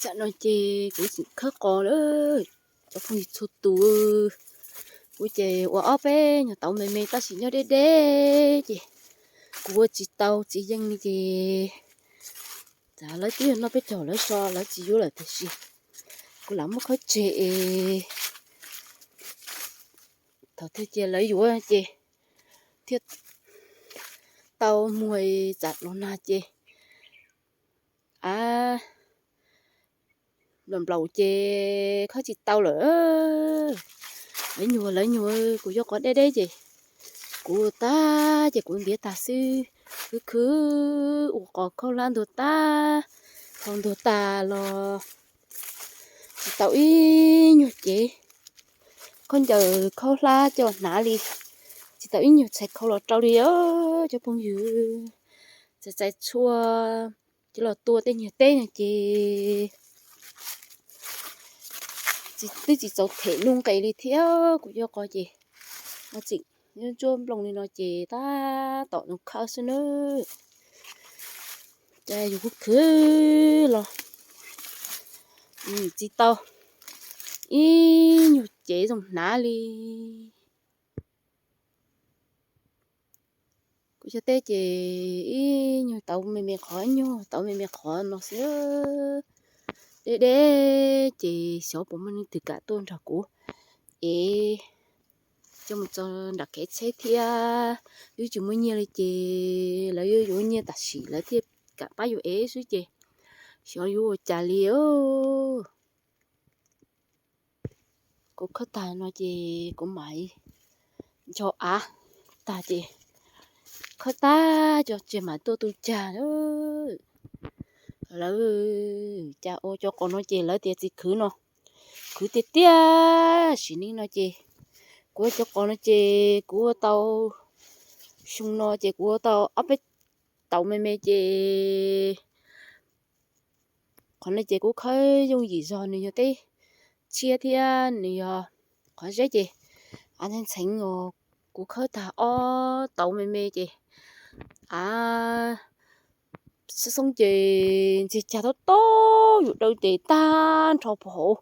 Tam no ces kuv tseem khawb qos lawm cov phooj ywg txhua tus. Kuv ces ua ob peb nyuag tauv me me tab sis nyob deb deb ces kuv ua tsis tau tsis yeej li ces lawv twb yog noj peb caug lawv so lawv tsis yuav lawm tiam sis kuv lam muab khawb tseg es thaum twg ces lawv yuav ces thiaj tau muag, tsam los nag ces a nplaum nplaum ces khawb tsis tau lawm. Lawv nyuag lawv nyuag kuv yuav qos deb deb ces kuv tag ces kuv ntiav tag xwb. Khwv khwv ua qos khaub hlab ntuag tag, khau ntuag tag los tsis tau ib nyuag cev khaub ncaws khaub hlab coj hnav li, tsis tau ib nyuag txhais khau los rau li os cov phooj ywg. Txais txais txhua ces los tua tej nyuag teb no ces twb tsis txaus them nuj nqes li thiab. Kuv yuav qos ces tseem ntsuab nplooj li no ces tab tom zoo khawb xwb nawb. Ces yus khwv khwv los tsis tau ib nyuag cev zoo hnav li. Kuv cov teb ces ib nyuag tauv me me qhov ib nyuag tauv me me qhov no xwb. Deb deb ces xyov puas muaj leej twg kam tuaj nrog kuv ev coj mus tso nram kev tsheb thiab. Twb tsis muaj nyiaj li ces lawv yuav yuav nyiaj tam sim lawv thiaj kam pab yus ev xwb ces xyov yuav ua cas li. Kuv khawb tag no ces kuv mam ncho av tag ces khawb tag cov tsev mam tuaj tu cag lawm. Cas ua cov qos no ces lawv tias txiv khwv no, khwv tiag tiag sim neej no ces kuv ua cov qos no ces kuv ua tau xyoo no ces kuv ua tau ob peb tauv me me ces qhov no ces kuv khawb yooj yim zog, nws yog teb tshiab thiab nws yog qhov zeb ces av ntxheev ntxheev os. Kuv khawb tag ob tauv me me ces av xoob xoob ces ntxig cag tob tob yus daw tes tag nrho puag hauv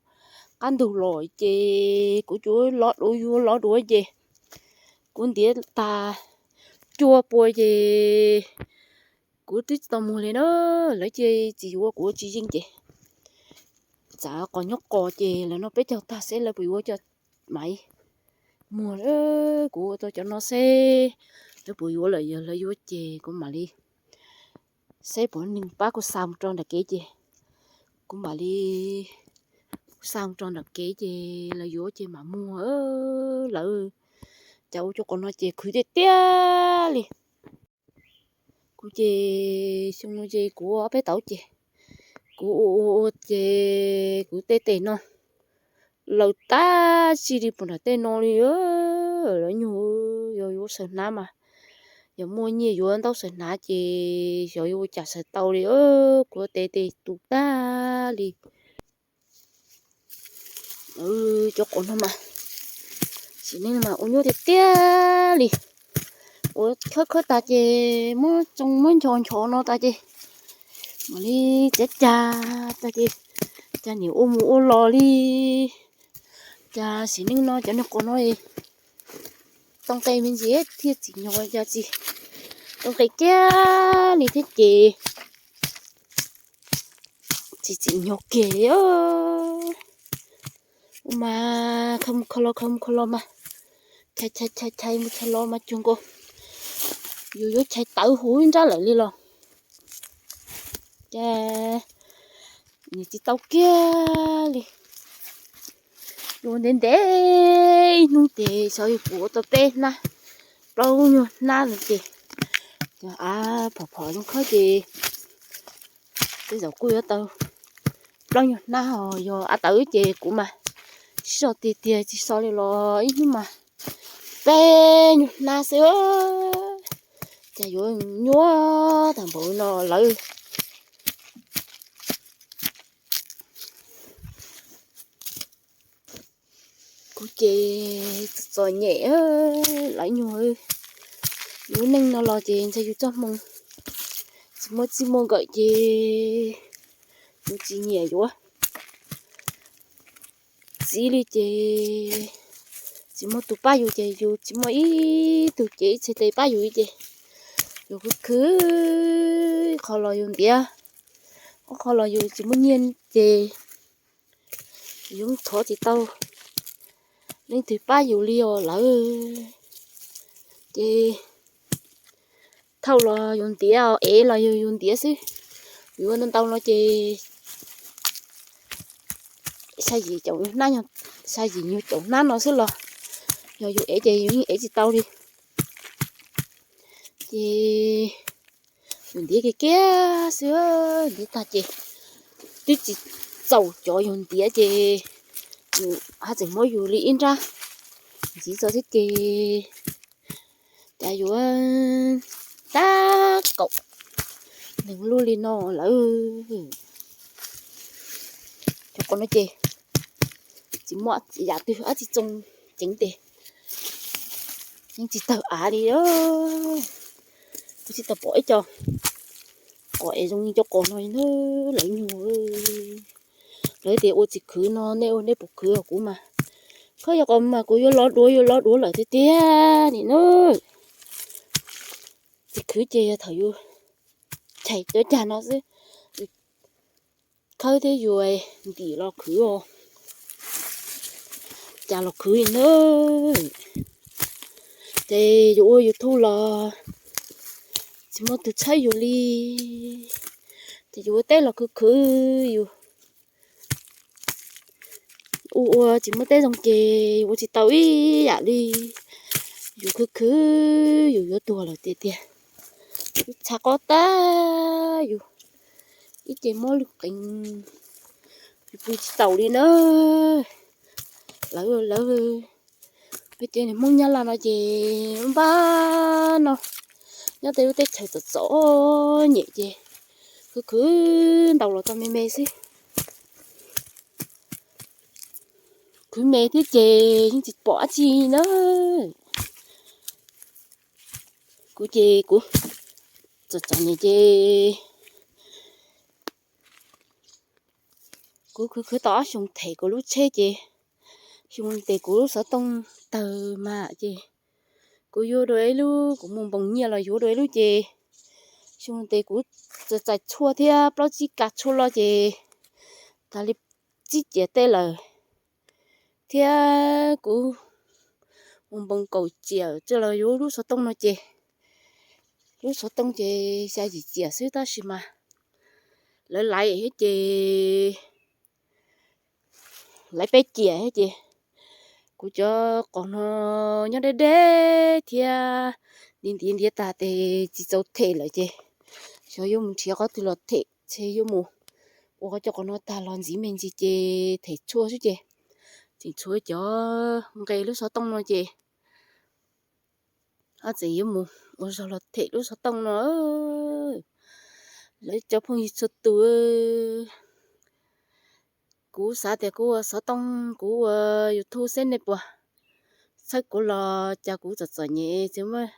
qab ntug los ces kuv tsuas lov duav, yuav lov duav ces kuv ntiav tag cua pua ces kuv twb tsis tau muag li na. Lawv cia tsis yuav kuv ua tsis yeej ces txav qos nyob qos ces lawv noj peb caug tag seb lawv puas yuav coj mam muag. Kuv ua tau cov no seb lawv puas yuav lawm, yog lawv yuav ces kuv mam li seb puas neeg pab kuv xa mus rau nram kev ces kuv mam li xa mus rau nram kev ces lawv yuav ces mam muag. Lawv cas ua cov qos no ces khwv tiag tiag li. Kuv ces xyoo no ces kuv ua ob peb tauv ces kuv ua ua ua ces kuv tej tes no laws tab sis li puag nram tej no li. Lawv nyuag yog yuav sawv hnav mas yog muaj nyiaj yuav ntaub sawv hnav ces xyov yuav ua cas sawv tau li. Kuv tej tes tu tag li. Cov qos no mas sim neej mas ua nyuaj tiag tiag li. Ua khawb khawb tas ces muab tsoo muab nchos nchos no tas ces mam li txiav cag tas ces cas niam ua mus ua los li. Cas sim neej no cov niag qos no tau nqe me ntsis thiaj txim nyog, cas tsis tau nqe kiag li thiab ces tsis txim nyog kiag li. Ua mas khaws mus khaws los khaws mus khaws los mas chais chais chais mus chais los mas cuag nkaus yus yuav chais tawv huv ib nrab lawm li los cas niam tsis tau kiag li. Yuav ntev ntev ib hnub ces xyov yuav puas ua tau peb hnab plaub nyuag hnab no ces cov av phom phom zoo khawb ces tej zaum kuj yuav tau plaub nyuag hnab os. Yog av tawv ces kuv mas sib so tiag tiag tsis so li los ib hnub mas peb nyuag hnab xwb. Cas yuav nyuaj tag npaum no lawm. Kuv ces txom nyem lawv nyuag. Yus lub neej no los ces ntshai yus txoj hmoo tsis muaj txij muaj nkawm ces yus tsis nyiam yuav txiv li ces tsis muaj tus pab yus ces yus tsis muaj ib tug cev ib txhais tes pab yus li ces yus khwv khwv, qhov los yus ntiav, ob qhov los yus tsis muaj nyiaj ces yus thov tsis tau leej twg pab yus li os lawm. Ces thauj los yus ntiav, ev los yus yus ntiav xwb. Yus ua ntau ntau no ces xya yim caum hnab, xya yim nyuag caum hnab no xwb los yog yus ev ces yus yeej ev tsis tau li. Ces yus ntiav kiag kiag xwb, ntiav tag ces twb tsis txaus cov yus ntiav ces yus haj tseem muab yus li ib nrab ntxiv txog thiab ces cas yuav tab kaum nees lub li no lawm. Cov qos no ces tsis muaj yam twg dab tsi tsoo ceev tes, yeej tsis tawg av li. Kuv tsis tau pom ib co qos es zoo li cov qos no na, lawv nyuag. Lawv tias ua tsis khwv no nej ua nej puas khwv, kuv mas khaub yog qos mas kuv yuav lov duav yuav lov duav lawm tiag tiag ni na. Tsis khwv ces yog thaum yus chais cov cag no xwb, khawb thiab yus ntim los khwv os, cas los khwv li na. Ces yus ua YouTube los tsis muaj tus txhawb yus li, ces yus ua teb los khwv khwv, yus ua ua tsis muaj teb zoo ces yus ua tsis tau ib yam li. Yus khwv khwv yus yuav tuag lawm tiag tiag, yus txha qob tag, yus ib ce muab lwg qees, yus pw tsis taus li na. Lawv, lawv, peb cov niag Hmoob Nyab Laj no ces npab no nyob tej lub teb chaws txom txom nyem ces khwv khwv ntaus los tau me me xwb. Khwv me thiab ces yeej tsis pom dab tsi na. Kuv ces kuv txom txom nyem ces kuv khwv khwv tau ob xyoos them kuv lub tsheb ces xyoo ntes kuv lub xov tooj tawg mas ces kuv yuav dua ib lub, kuv mus npoos nyiaj los yuav dua ib lub ces xyoo ntes kuv txais tshuaj thiab plaub tsib ka tshuaj loj ces tag li tsib ciam tej lawm. Thiab kuv mus npoos kaum ciam txawm los yuav lub xov tooj no ces lub xov tooj ces xya yim ciam xwb tab sis mas lawv laiv thiab ces laiv peb ciam thiab ces kuv cov qos no nyob deb deb thiab ntiav ntiav ntiav tag ces tsis txaus them lawm ces xyov yuav mus nrhiav qhov twg los them, ces yuav mus ua qhov cov qos no tag los ntxiv me ntsis ces them tshuaj xwb ces tseem tshuav cov nqe lub xov tooj no ces tseem yuav mus ua zog los them lub xov tooj no. Lawv cov phooj ywg txhua tus, kuv xav tias kuv ua xov tooj, kuv ua YouTube xwb nej puas txhawb kuv los cas kuv txom txom nyem, tsis muaj,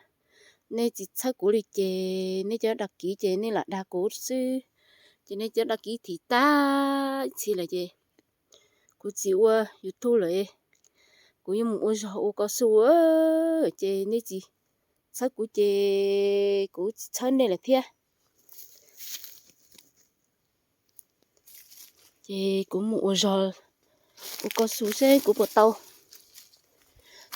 nej tsis txhawb kuv li ces nej cov dag kiv ces nej lam dag kuv xwb, ces nej cov dag kiv thim tag ib txhis lawm ces kuv tsis ua YouTube lawm, kuv yuav mus ua zog ua kos xu, ces nej tsis txhawb kuv ces kuv tsis txhawb nej lawm thiab. Ces kuv mus ua zog ua kos xu seb kuv puas tau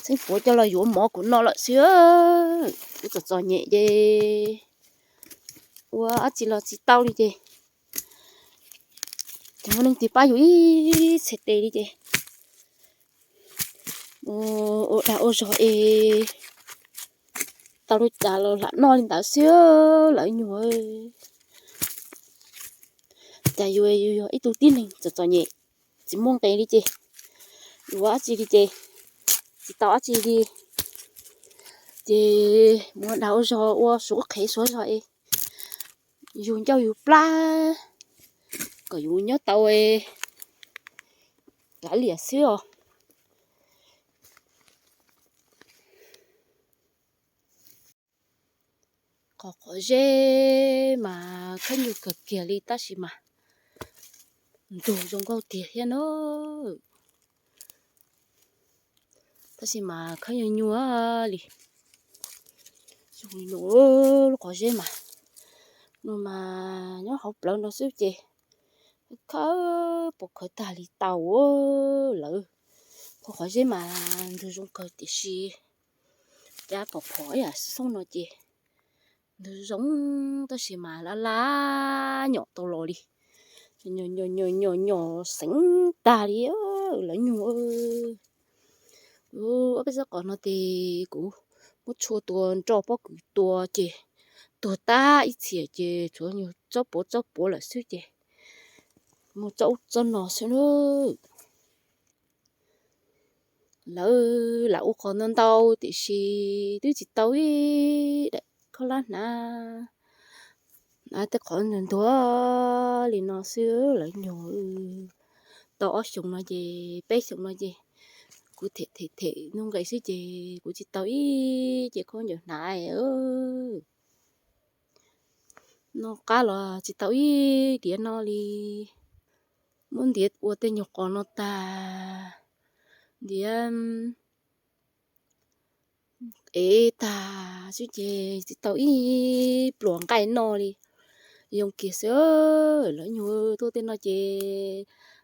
txheeb puav coj los yuav mov kuv noj lawm xwb. Kuv txom txom nyem ces ua dab tsi los tsis tau li ces tsis muaj leej twg pab yus ib txhais tes li ces ua dag ua zog es tau li cas los lam noj li ntawd xwb lawv nyuag. Cas yus, yus yog ib tug tib neeg txom txom nyem tsis muaj nqe li ces yus ua dab tsi li ces tsis tau dab tsi li ces mus dag ua zog ua suav qhev suav zog es yus ncauj yus plab kom yus nyob tau kav liam xwb os. Qhov qhov zeb mas khab nyuj kawg kiag li tab sis mas ntug zoo nkauj tiag thiab na. Tab sis mas khawb nyuag nyuag li. Zoo li no, lub qhov zeb mas, no mas nyob hauv plawv no xwb ces khawb puas khawv tag li tau lawm. Qhov zeb mas ntug zoo kawg tiam sis cab pom phom ib yam xoob no ces ntug zoo tab sis mas lab lab nyom tau los li. Nyom nyom nyom xeev tag li lawv nyuag. Ob peb txoj qos no ces kuv muab tshua tua nroj pob kws tua ces tuag tag ib txhia ces tshuav nyuag tsob puav tsob puav lawm xwb ces muaj tsob ub tsob no xwb na. Lawv lam ua qos ntau ntau tiam sis twb tsis tau ib daim khaub hlab hnav, hnav tej qhov ntuag ntuag li no xwb lawv nyuag. Tau ob xyoos no ces peb xyoos no ces kuv them them them nuj nqes xwb ces kuv tsis tau ib ce khaub ncaws hnav. Noj qab los tsis tau ib diav no li. Muab ntiav ua tej nyuag qos no tag, ntiav ev tag xwb ces tsis tau ib pluas nqaij noj li. Zoo kiag xwb, lawv nyuag tuaj tej no ces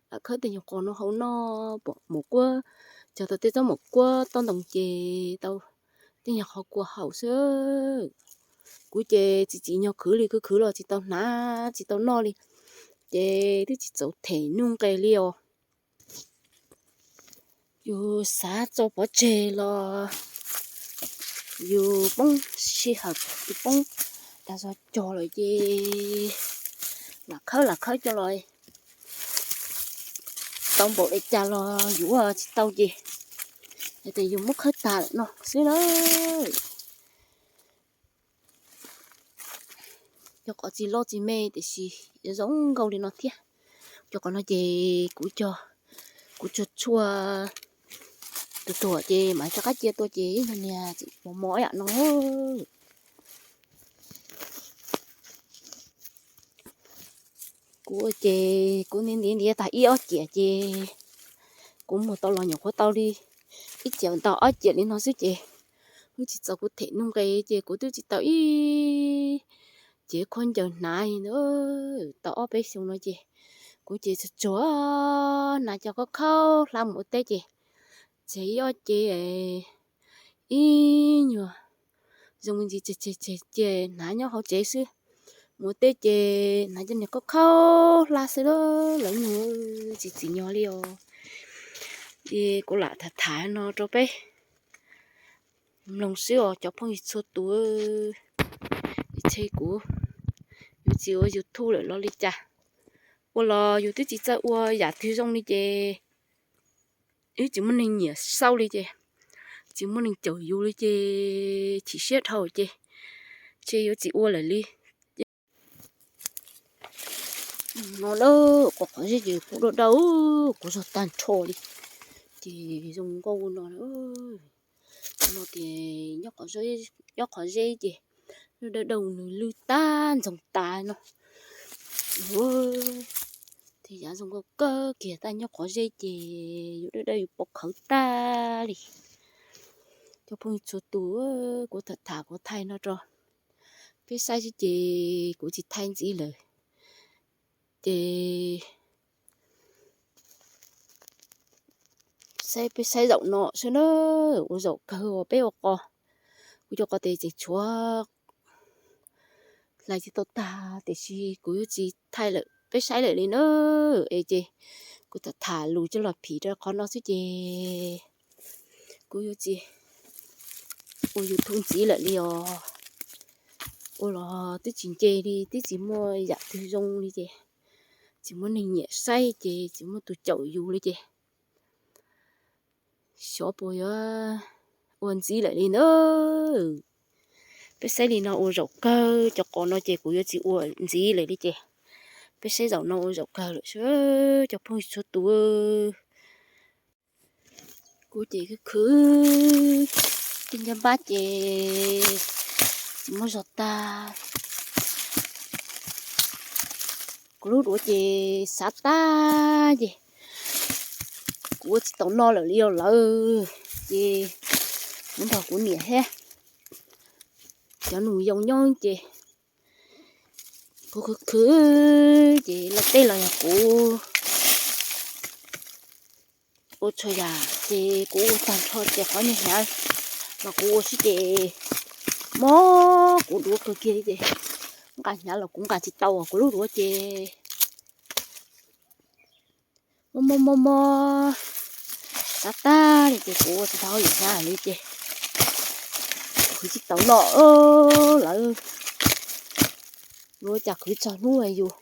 lam khawb tej nyuag qos no hau noj, pom maum kuab, cog tau tej tsob maum kuab tob ntoos ces tau tej nyuag qhov kua haus xwb. Kuv ces tsis tsim nyog khwv li, khwv khwv los tsis tau hnav tsis tau noj li, ces twb tsis txaus them nuj nqes li os. Yus xav tso pov tseg los yus poob sij hawm, yus poob dag zog cog lawm ces lam khawb lam khawb coj los tau npaum li cas los yus ua tsis tau ces yus muab khawb tas lawm no xwb na. Cov qos tsis loj tsis me tiam sis zoo nkauj li no thiab. Cov qos no ces kuv cog, kuv tsuag tsuag tuag tuag ces mam rov qab cia tuaj ces ib nyuag niag tseem mos mos ib yam no. Kuv ces kuv ntiav ntiav tag ib ob ciam ces kuv muag tau los nyuam qhuav tau li ib ciam ntau ob ciam li no xwb ces wb tsis txaus kuv them nuj nqes ces kuv twb tsis tau ib cev khaub ncaws hnav li na. Tau ob peb xyoo no ces kuv ces tsuag tsuag hnav cov khaub khaub hlab mus ua teb ces tseg ib ob cev ib nyuag zoo me ntsis tseg tseg tseg ces hnav nyob hauv tsev xwb. Mus ua teb ces hnav cov niag khaub khaub hlab xwb lawv nyuag tsis tsim nyog li os. Ces kuv lam tham tham no rau peb mloog xwb os cov phooj ywg txhua tus. Ntshe kuv yuav tsis ua YouTube lawm los li cas, ua los yus twb tsis txawj ua yam twg zoo li ces wb tsis muaj neeg nyiam xauj li ces tsis muaj neeg caum yus li ces chim siab dhau ces ntshe yuav tsis ua lawm li. No lawm qhov qhov zeb ces kuv dawb dawb, kuv zog tag nrho li. Ces zoo nkauj no, no ces nyob qhov zeb ces dawb dawb nws lwj tag ntxoog tas no. Ces yav zoo nkauj kawg kiag tab nyob qhov zeb ces yus dawb dawb yus pom khawv tag li. Cov phooj ywg txhua tus, kuv tham tham kuv thaij no rau peb saib xwb ces kuv tsis thaij ntxiv lawm. Ces saib peb saib zaum no xwb na, ua zaum kawg uas peb ua qos. Kuv cov qos tes tseem tshuav hlais tsis tau tag tiam sis kuv yuav tsis thaij lawm peb saib lawm li na. Es ces kuv tham tham lus coj los phim rau qhov no xwb ces kuv yuav tsis ua YouTube ntxiv lawm li os. Ua los twb tsis nce li, twb tsis muaj yam twg zoo li ces tsis muaj neeg nyiam saib ces tsis muaj tus caum yus li ces xyov puas yuav ua ntxiv lawm li na. Peb saib li no ua zaum kawg, cov qos no ces kuv yuav tsis ua ntxiv lawm li ces peb saib zaum no ua zaum kawg lawm xwb cov phooj ywg txhua tus. Kuv ces khwv khwv tej ncaj npab ces tsis muaj zog tag. Kuv lub duav ces xav tag ces kuv ua tsis tau noj lawm li os lawm. ces kuv nrog kuv niam thiab cov nus yoo nyob ces kuv khwv khwv ces lawv tej los yog kuv ua txhua yam ces kuv ua tag nrho ces qhov niag hnyav los kuv ua xwb ces mob kuv duav kawg kiag li ces nqa hnyav los kuv nqa tsis tau kuv lub duav ces mob mob mob mob tag tag li ces kuv ua tsis tau yus hnyav li ces khwv tsis tau no lawm. Yuav ua cas khwv txog hnub yus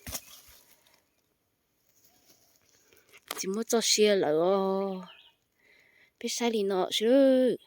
tsis muaj txoj sia lawm os. Peb saib li no seb.